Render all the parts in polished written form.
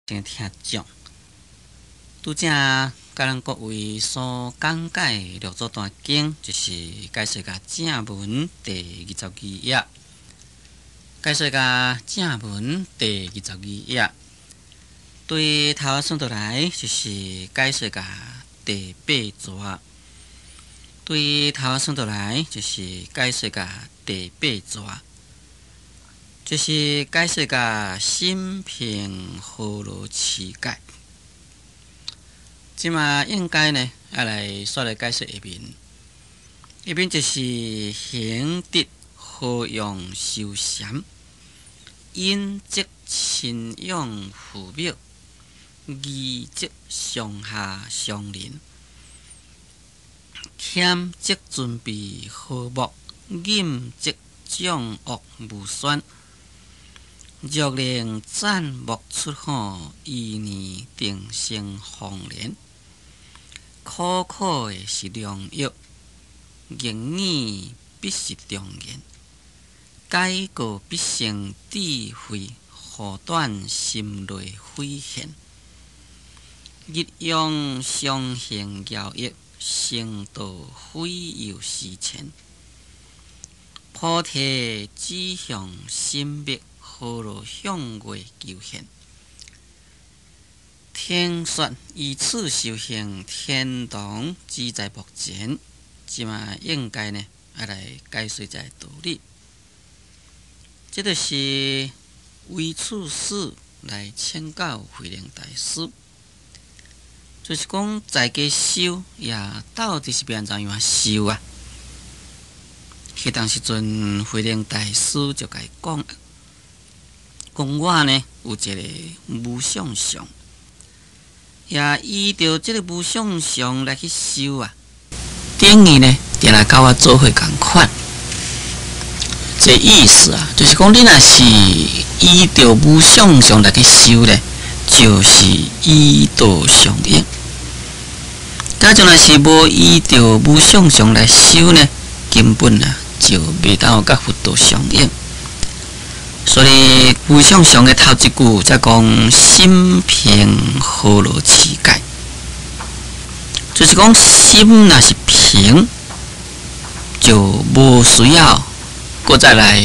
聽眾，拄才共咱各位所講解六祖壇經，就是解說甲正文第22頁，解說甲正文第22頁，對頭仔算落來就是解說甲第八逝，對頭仔算落來就是解說甲第八逝。就是解說甲心平何如持戒。這馬應該呢，愛來煞來解說下面。下面就是行直何用修禪，隱則親仰父母，義則上下相鄰，謙則尊卑和睦，忍則眾惡無宣。若能讚莫出吼，一年定成鳳蓮。苦苦的是良藥，言語必是忠言。改過必成智慧，護短心內悔恨。日用常行饒益，成道非有時前。菩提指向心密。何如向外求現？聽說依此修行，天堂只在目前。這馬應該呢，愛來解說這个道理。這就是維處士來請教慧能大師，就是講在家修也到底是欲按怎樣修啊？彼當時陣，慧能大師就共伊講。講我呢有一个無相相，也依著這个無相相來去修啊，等於呢，定來佮我做伙仝款。這意思啊，就是講你若是依著無相相來去修咧，就是依道相應；假將若是無依著無相相來修呢，根本啊就袂當佮佛道相應。所以無相相的頭一句才講心平何如持戒，就是講心若是平，就無需要閣再來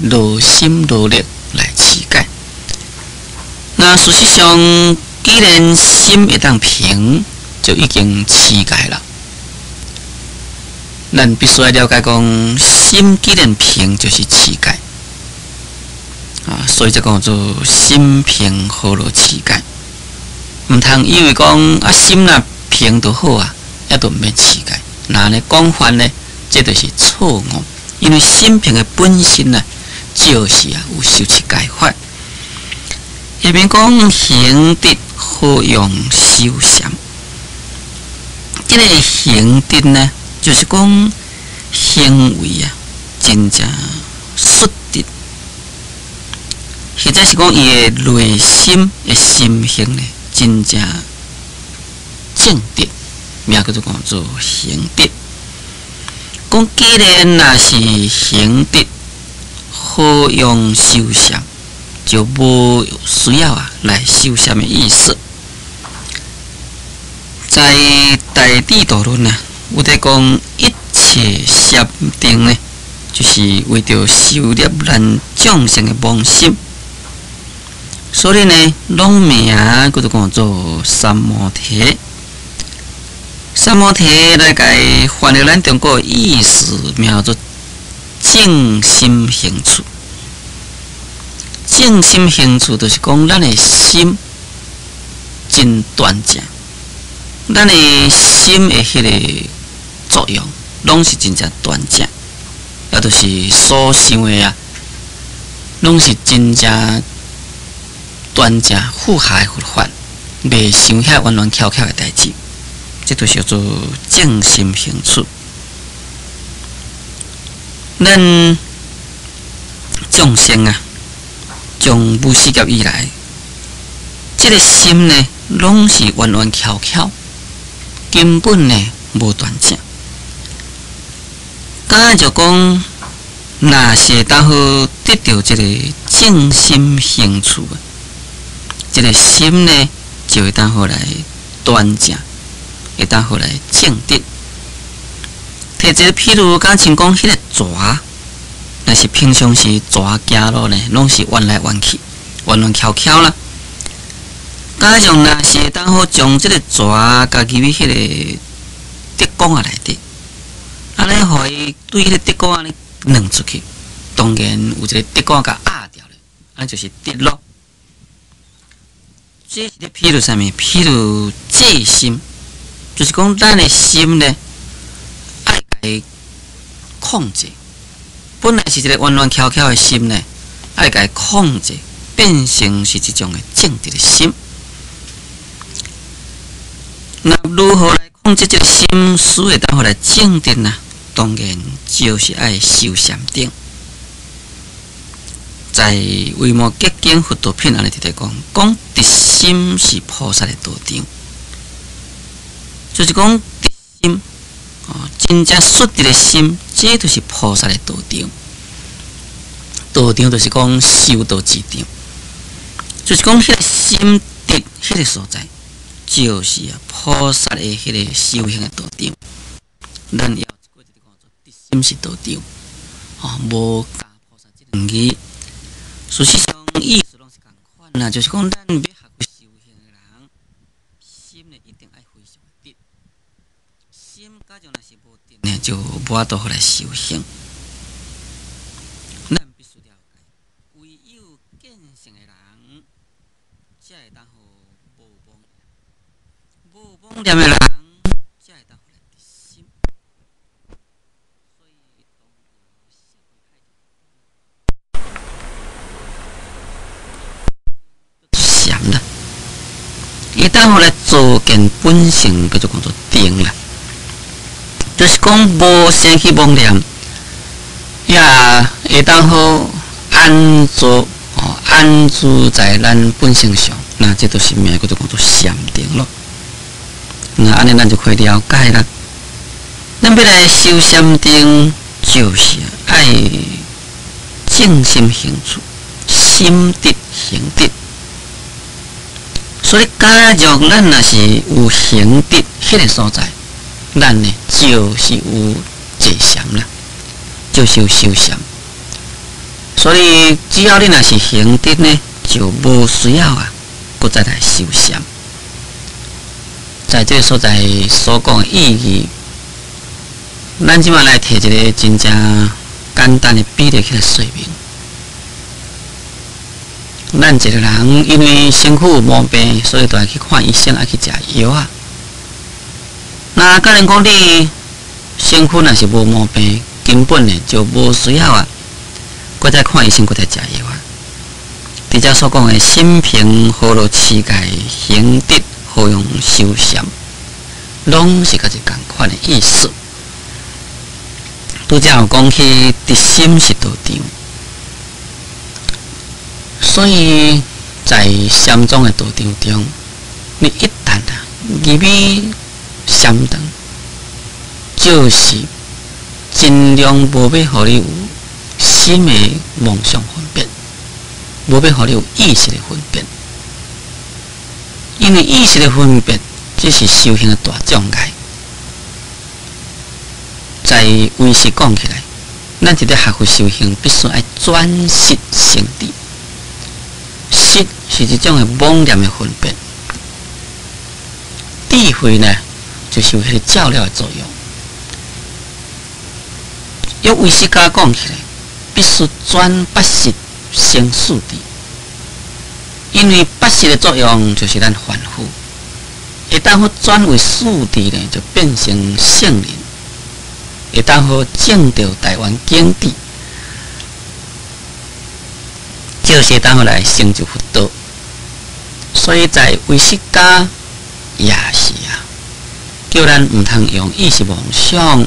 勞心勞力來持戒。那事實上，既然心會當平，就已經持戒了。咱必須愛了解講，心既然平，就是持戒。啊，所以才講做心平何如持戒？毋通以為講啊心若平就好啊，也都毋免持戒。若按呢講法呢，這就是錯誤。因為心平的本身啊，就是啊有修持戒法。下面講行直何用修禪？這个行直呢，就是講行為啊，真正率直。或者是講伊的內心的心性呢，真正正直，名叫做講做行直。講既然若是行直，何用修禪，就無需要啊來修禪的意思。在《大智度論》啊，有佇講一切禪定呢，就是為著修煉咱眾生的妄心。所以呢，攏名叫做講做三摩提。三摩提來共翻譯咱中國意思，名叫做正心行處。正心行處就是講咱的心真端正，咱的心的彼个作用，攏是真正端正，也就是所想的啊，攏是真正端正符合佛法，袂想遐彎彎曲曲的代誌，這就是叫做正心行處。咱眾生啊，從無始劫以來，這个心呢，攏是彎彎曲曲，根本呢無端正。敢就講，若是會當好得著這个正心行處。這个心呢，就會當好來端正，會當好來正直。提一个譬如，敢像講彼个蛇，若是平常時蛇行路呢，攏是彎來彎去，彎彎翹翹啦。假像若是會當好將這个蛇共入去彼个竹管仔內底，按呢予伊對彼个竹管按呢軟出去，當然有一個竹管共壓牢咧，按呢就是直咯。這是咧譬如啥物？譬如制心，就是講咱的心呢，愛共伊控制。本來是一个彎彎翹翹的心呢，愛共伊控制，變成是一種的正直的心。那如何來控制這个心，使會當予來正直呢？當然就是愛修禪定。在《維摩詰經佛道品》按呢佇咧講，講直心是菩薩的道場，就是講直心哦，真正率直的心，這就是菩薩的道場。道場就是講修道之場，就是講彼个心直彼個所在，就是啊菩薩的彼个修行的道場。咱也有一句就是講做直心是道場，哦，無加菩薩這兩字。事實上，意思攏是仝款啦，就是講咱欲學修行的人，心呢一定愛非常的直。心假如若是無直呢，就無法度予來修行。咱必須了解，唯有見性的人，才會當予無妄念；無妄念的人，才會當予來直心。所以，當社會態度禪啦，會當予來照見本性，叫做講做定啦，就是講無生起妄念，也會當好安住哦，安住在咱本性上，那這就是名叫做講做禪定咯。那按呢，咱就可以了解啦。咱欲來修禪定，就是愛正心行處，心直行直。所以，假如咱若是有行直彼个所在，咱呢就是有坐禪啦，就是有修禪。所以，只要你若是行直呢，就無需要啊，閣再來修禪。在這个所在所講的意義，咱這馬來提一个真正簡單的比例起來說明。咱一個人因為身軀有毛病，所以就愛去看醫生，愛去食藥仔。那假如講你身軀若是無毛病，根本呢就無需要啊，閣再看醫生，閣再食藥仔。佇遮所講的心平何樂持戒行直何用修禪，攏是佮一仝款的意思。拄才有講起直心是道場，所以在禪宗的道場中，你一旦啊入去禪堂，就是盡量無欲予你有心的妄想分別，無欲予你有意識的分別，因為意識的分別，這是修行的大障礙。在唯識講起來，咱佇咧學佛修行，必須愛轉識成智。識是一種的妄念的分別，智慧呢，就是有彼个照了的作用。用唯識家講起來，必須轉八識成四智，因為八識的作用就是咱凡夫，會當予轉為四智呢，就變成聖人，會當予證著大圓鏡智，就是會當予來成就佛道。所以在唯識家也是啊，叫咱毋通用意識妄想，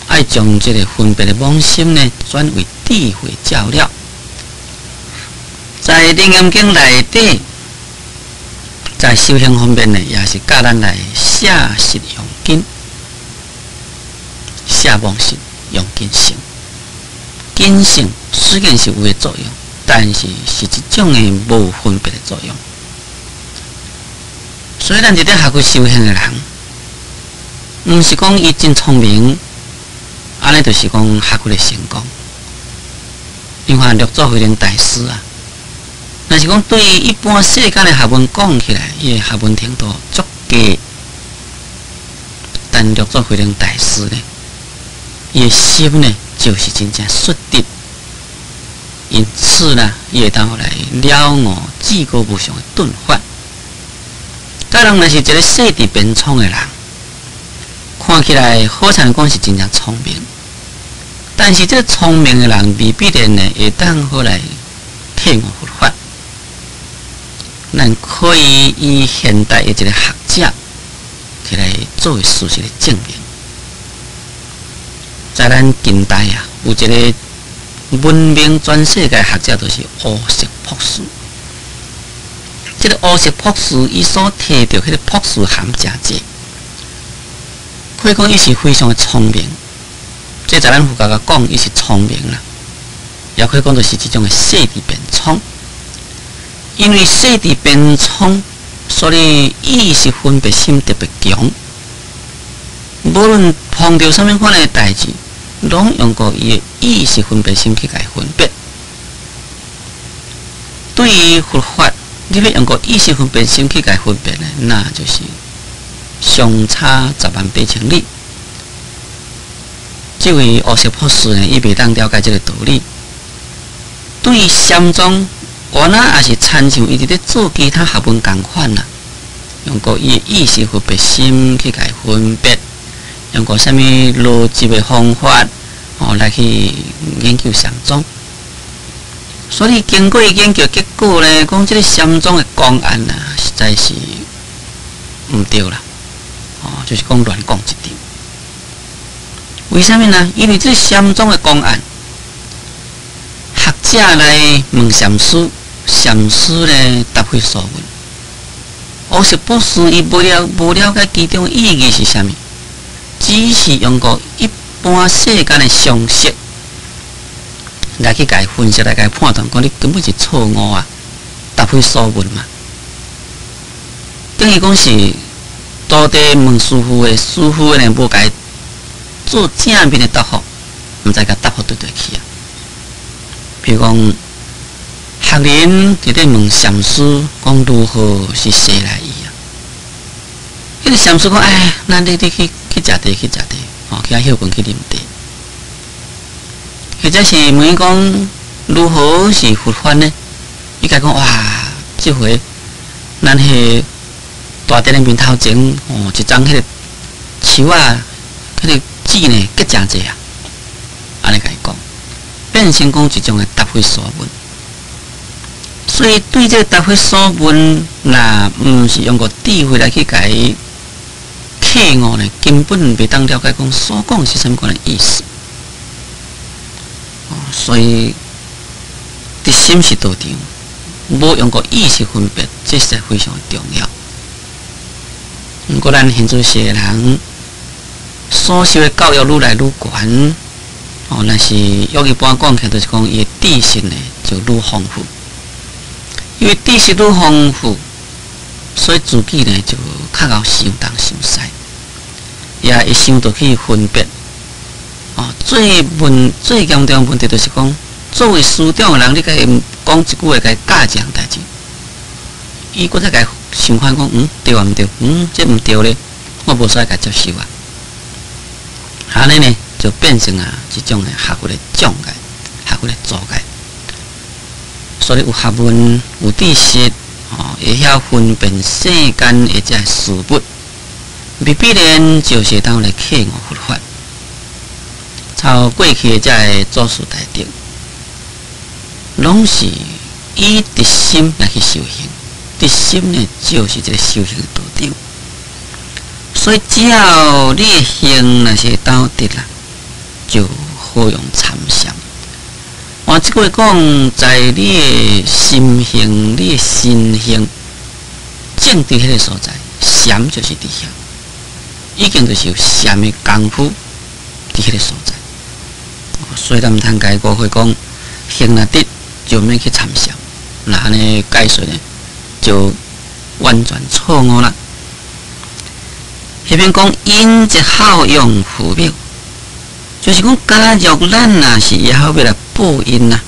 愛將這个分別的妄心呢，轉為智慧照了。在《楞嚴經》內底，在修行方面呢，也是教咱來捨識用根，捨妄識用根性。根性雖然是有的作用，但是是一種的無分別的作用。所以咱佇咧學佛修行的人，毋是講伊真聰明，按呢就是講學佛的成功。你看六祖慧能大師啊，若是講對於一般世間的學問講起來，伊的學問程度足低。但六祖慧能大師呢，伊的心呢，就是真正率直，因此呢，伊會當來了悟至高無上的頓法。佮人若是一個細智便聰的人，看起來好像講是真正聰明，但是這個聰明的人未必然呢會當好來體悟佛法。咱可以以現代的一個學者起來作為事實的證明。在咱近代啊，有一個聞名全世界學者，就是胡適博士。這個胡適博士，伊所提著彼個博士銜誠濟，可以講伊是非常的聰明。這在咱佛教講，伊是聰明啦，也可以講就是這種的細智便聰。因為細智便聰，所以意識分別心特別強。無論碰著啥物款的代誌，攏用過伊的意識分別心去共伊分別。對於佛法，你欲用過意識分別心去共伊分別呢，那就是相差十萬八千里。這位胡適博士呢，伊袂當了解這個道理。對於禪宗，原來也是親像伊佇咧做其他學問仝款啦，用過伊的意識分別心去共伊分別，用過啥物邏輯的方法，哦來去研究禪宗。所以經過研究結果呢，講這個禪宗的公案啊，實在是毋對啦，哦，就是講亂講一場。為啥物呢？因為這個禪宗的公案，學者來問禪師，禪師呢答非所問。胡適博士伊無了解其中意義是啥物，只是用過一般世間的常識來去共伊分析，來共伊判斷，講你根本是錯誤啊，答非所問嘛。等於講是徒弟問師父的，師父呢無共伊做正面的答覆，毋知共答覆佗佗去啊。比如講，學人佇咧問禪師講如何是西來意啊？彼個禪師講：哎，咱你去食茶，去食茶，哦，去遐歇睏去啉茶。或者是問伊講如何是佛法呢？伊共講：哇，這回咱彼个大殿的面頭前，哦，一叢彼個樹仔，彼個籽呢結誠濟啊！按呢共伊講，變成講一種的答非所問。所以對這個答非所問，若毋是用個智慧來去共伊契悟呢，根本袂當了解講所講是啥物款的意思。所以，直心是道場，無用過意識分別，這實在非常重要。毋過咱現在世人所受的教育愈來愈懸，哦，若是用一般講起來，就是講伊的知識呢就愈豐富。因為知識愈豐富，所以自己呢就較𠢕想東想西，也會想著去分別。哦，最嚴重的問題就是講，作為師長的人，你共伊講一句話，共伊教一項代誌，伊閣再共想看講，嗯，對抑毋對？嗯，這毋對咧，我無使共接受啊。按呢呢，就變成啊一種的學問的障礙，學問的阻礙。所以有學問、有知識，哦，會曉分辨世間的這事物，未必然就是會當來契悟佛法。抄過去的這个祖師大德，攏是以直心來去修行，直心呢就是一個修行的道場。所以只要你的行若是會當直啦，就好用參禪。換一句話講，在你的心行、你的身行正佇彼个所在，禪就是佇遐，已經就是有禪的功夫佇彼个所在。所以咱毋通共伊誤會講，行若直就免去參詳。那按呢解說呢，就完全錯誤啦。彼邊講恩則孝養父母，就是講假若咱若是以後欲來報恩啊，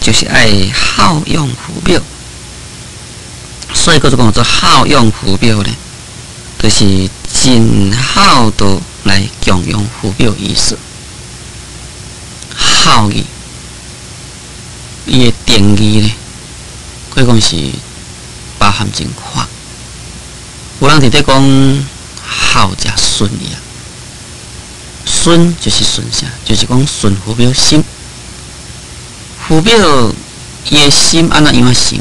就是愛孝養父母。所以閣做講做孝養父母呢，就是盡孝道來供養父母意思。孝義，伊的定義呢，可以講是包含真寬。有人佇咧講孝者順也，順就是順啥？就是講順父母心。父母伊的心按怎樣仔想，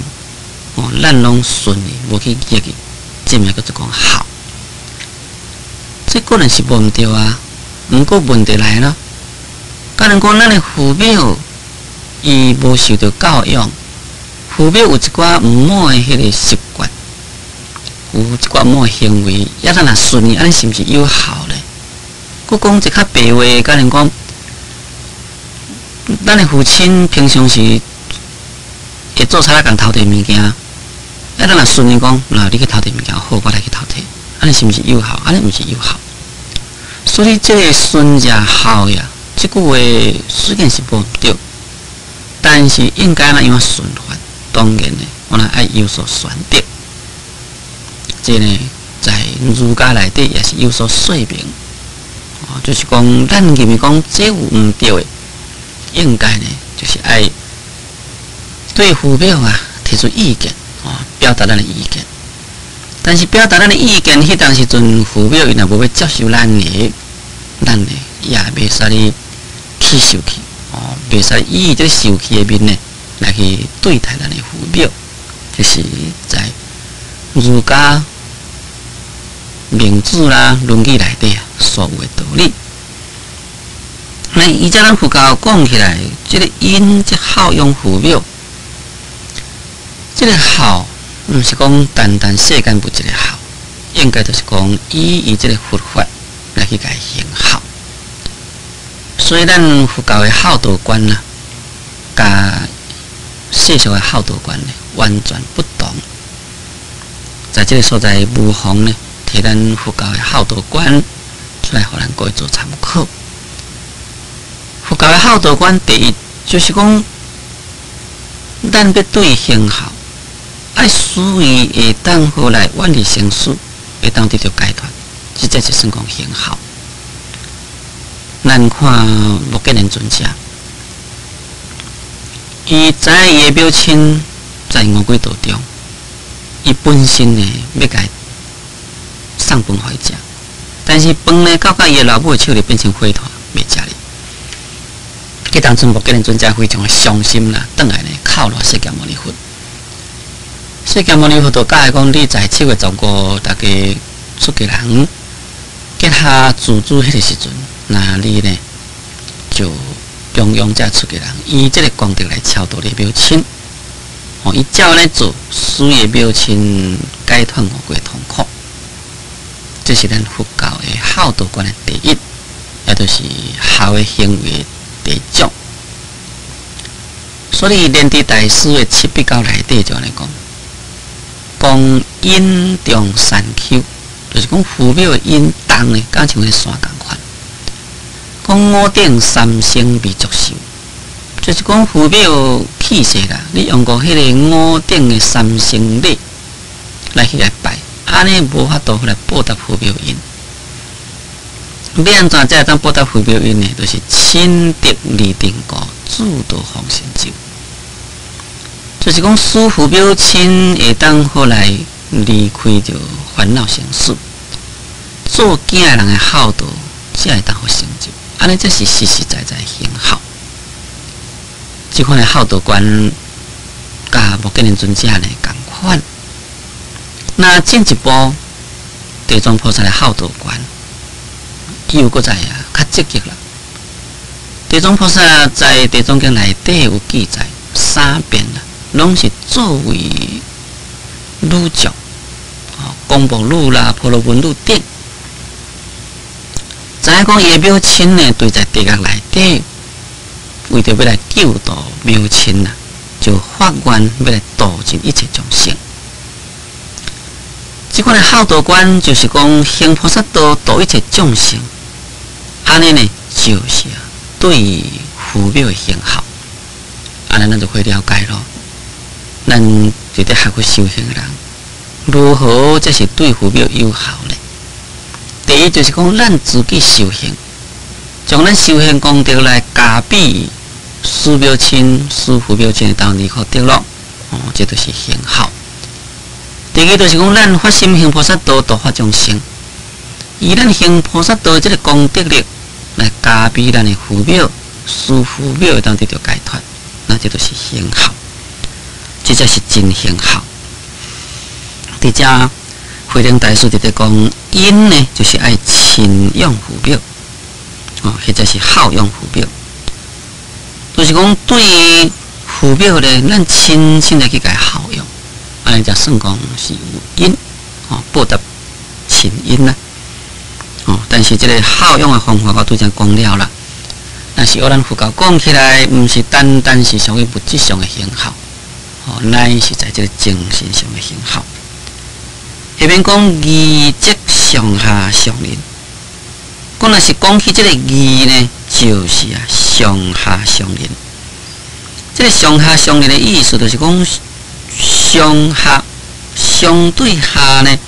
哦，咱攏順伊，無去逆伊，這名叫做講孝。這可能是無毋對啊，毋過問題來了，假如講咱的父母伊無受著教養，父母有一寡毋好的彼個習慣，有一寡毋好的行為，抑咱若順伊，按呢是毋是有孝咧？閣講一較白話，假如講，咱的父親平常時會做賊仔共偷提物件，啊，咱若順伊講，那你去偷提物件好，我來去偷提，按呢是毋是有孝？按呢毋是有孝。所以這個順者孝也，這句話雖然是無毋對，但是應該按怎樣順法？當然呢，我若愛有所選擇。這呢，在儒家內底也是有所說明，哦，就是講咱認為講這有毋對的，應該呢，就是愛對父母啊提出意見，哦，表達咱的意見。但是表達咱的意見，彼當時陣父母伊若無欲接受咱的，咱呢也袂使哩去受氣，哦，袂使以這個受氣的面呢來去對待咱的父母，這是在儒家孟子啦、論語內底啊所有的道理。那依照咱佛教講起來，這個恩則孝養父母，這個孝毋是講單單世間物質的孝，應該就是講以這個佛法來去共行孝。所以咱佛教的孝道觀啊，佮世俗的孝道觀呢，完全不同。在這個所在，無妨呢，提咱佛教的孝道觀出來，予咱各位做參考。佛教的孝道觀，第一就是講，咱欲對伊行孝，愛使伊會當好來遠離生死，會當得著解脫，這才是算講行孝。咱看目犍連尊者，伊知影伊的母親在餓鬼道中，伊本身呢欲共伊送飯予伊食，但是飯呢到佮伊的老母的手裡變成火炭，袂食哩。彼當陣目犍連尊者非常的傷心啦，轉來呢哭賴釋迦牟尼佛。釋迦牟尼佛就教伊講：你在7月15，逐家出家人結下自主彼個時陣，那你呢就供養這出家人，以這個功德來超度你母親。哦，伊照按呢做，使伊母親解脫餓鬼痛苦。這是咱佛教的孝道觀的第一，也就是孝的行為的第一種。所以蓮池大師的七筆稿內底就按呢講，講恩重山丘，就是講父母的恩重呢，敢像彼山仝款。講五頂三牲未足受，就是講父母去世啦，你用過彼个五頂的三牲禮來去來拜，按呢無法度來報答父母恩。欲按怎才會當報答父母恩呢？就是親得二定故，自度往生咒。就是講，使父母親會當好來離開著煩惱生死，做囝的人的孝道，才會當好成就。按呢，才是實實在在行孝。這款的孝道觀，佮目犍連尊者呢仝款。那進一步，地藏菩薩的孝道觀，伊又閣再啊較積極啦。地藏菩薩在《地藏經》內底有記載三遍啦，攏是作為女將，哦，降魔女啦、婆羅門女等。知影講伊的母親呢，對在地獄內底，為著欲來救度母親啊，就發願欲來度盡一切眾生。這款的孝道觀就是講行菩薩道度一切眾生，按呢呢就是啊對父母的行孝，按呢咱就可以了解囉。咱佇咧學佛修行的人，如何才是對父母有孝呢？第一就是講咱自己修行，將咱修行功德來加被師母親、師父母親當離苦得樂，哦，這就是行孝。第二就是講，咱發心行菩薩道，度化眾生，以咱行菩薩道這个功德力來加被咱的父母、師父母會當得著解脫，那這就是行孝，這才是真行孝。佇遮慧能大師佇咧講，恩呢就是愛親養父母，哦，或者是孝養父母，就是講對父母咧，咱親身來去共孝養。按呢才算講是有恩，哦，報答親恩啦。哦，但是這个孝養的方法我拄才講了啦。但是按咱佛教講起來，毋是單單是屬於物質上的行孝，哦，乃是在這个精神上的行孝。下面講義則上下相仁，講若是講起這个義呢，就是啊上下相仁。這个上下相仁的意思，就是講上下相對下呢，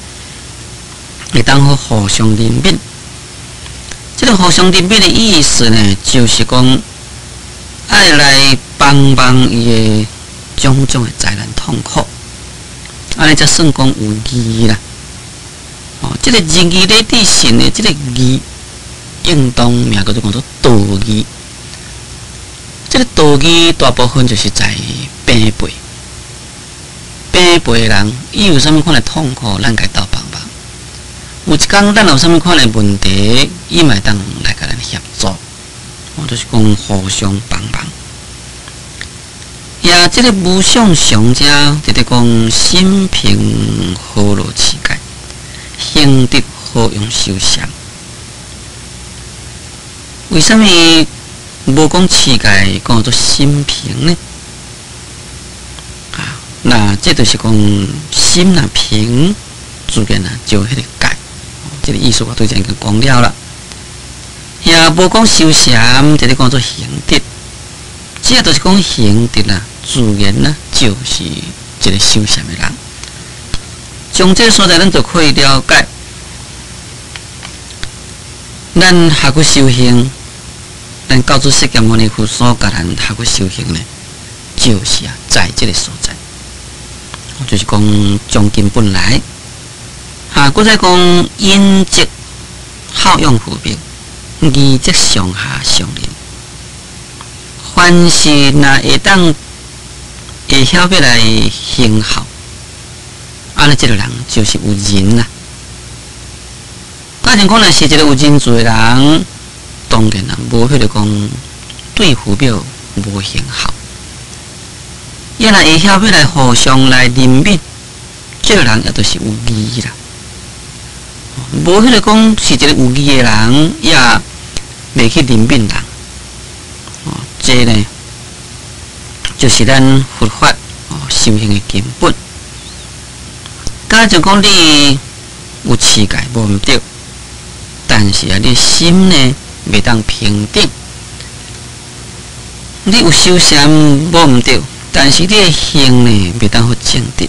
會當好互相憐憫。這个互相憐憫的意思呢，就是講愛來幫忙伊的種種的災難痛苦，按呢才算講有義啦。哦，這个仁義禮智信的這个義，應當名叫做講做道義。這个道義大部分就是在平輩。平輩的人，伊有啥物款的痛苦，咱共鬥幫忙。有一工咱有啥物款的問題，伊嘛會當來共咱協助。哦，就是講互相幫忙。也這个無上上者，佇咧講心平和樂持戒，行德好用修禪。為啥物無講持戒，講做心平呢？啊，那這就是講心若平，自然啊就彼个戒。這个意思我拄才已經講了啦。也無講修禪，這咧講做行德，這就是講行德啦，自然啦就是一个修禪的人。從這个所在，咱就可以了解，咱學佛修行，咱教主釋迦牟尼佛所教咱學佛修行呢，就是啊，在這个所在，就是講從根本來。啊，閣再講恩則孝養父母，義則上下相仁。凡是若會當會曉欲來行孝，按呢這个人就是有仁啦。假如講若是一個有仁慈的人，當然啦，無彼个講對父母無行孝。伊若會曉欲來互相來憐憫，這个人也就是有義啦。無彼個講是一個有義的人，也袂去憐憫人。哦，這呢，就是咱佛法哦修行的根本。假如講你有持戒無毋對，但是啊，你心呢袂當平等。你有修禪無毋對，但是你的行呢袂當好正直。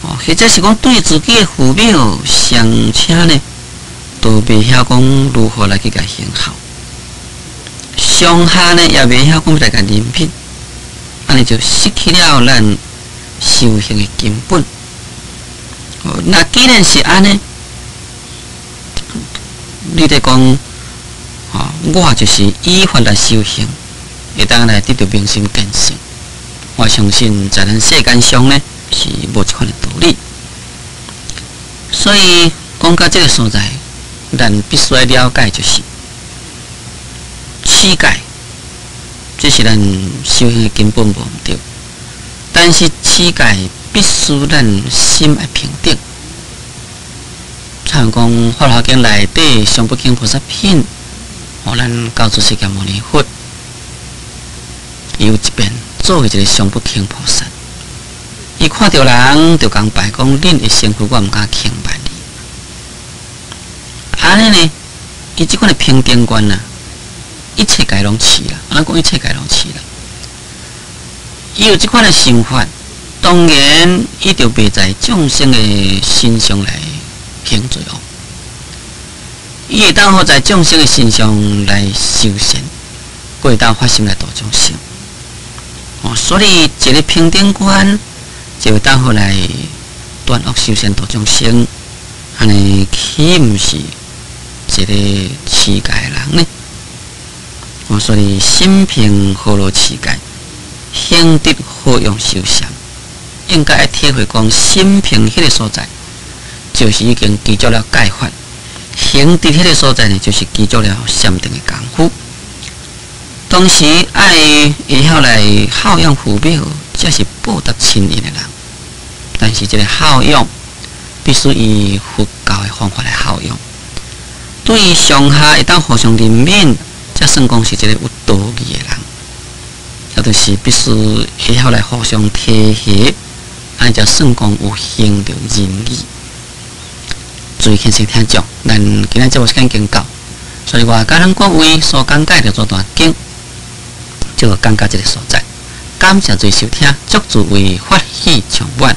哦，或者是講對自己的父母尚且呢，都袂曉講如何來去共行孝。上下呢也袂曉講來共憐憫，按呢就失去了咱修行的根本。哦，那既然是按呢，你咧講，哦，我就是依法來修行，會當來得著明心見性。我相信在咱世間上呢，是無這款的道理。所以講到這个所在，咱必須愛了解，就是持戒，這是咱修行的根本無毋對。但是持戒必須咱心愛平等。像講《法華經》內底上不經菩薩品，予咱教主釋迦牟尼佛，有一遍做一个上不輕菩薩。伊看著人就共拜講，恁會成佛，我毋敢輕慢你。按呢呢，伊這款的平等觀啊，一切界攏飼啦，按呢講一切界攏飼啦。伊有這款的想法，當然伊就袂在眾生的身上來行罪惡。伊會當好在眾生的身上來修善，閣會當發心來度眾生。哦，所以一个平等觀就會當好來斷惡修善度眾生，按呢豈毋是一個持戒的人呢？哦，所以心平何樂持戒，行得何用修善？應該愛體會講心平彼个所在，就是已經具足了戒法；行佇彼个所在呢，就是具足了禪定的功夫。同時愛會曉來孝養父母，才是報答親恩的人。但是這个孝養必須以佛教的方法來孝養。對於上下會當互相憐憫，才算講是一個有道義的人。也就是必須會曉來互相體恤，按呢才算講有行著仁義。注意聽聽眾，咱今仔節目時間已經到，所以我佮咱各位所講解的這段經，就講到這个所在。感謝做收聽，祝諸位法喜充滿。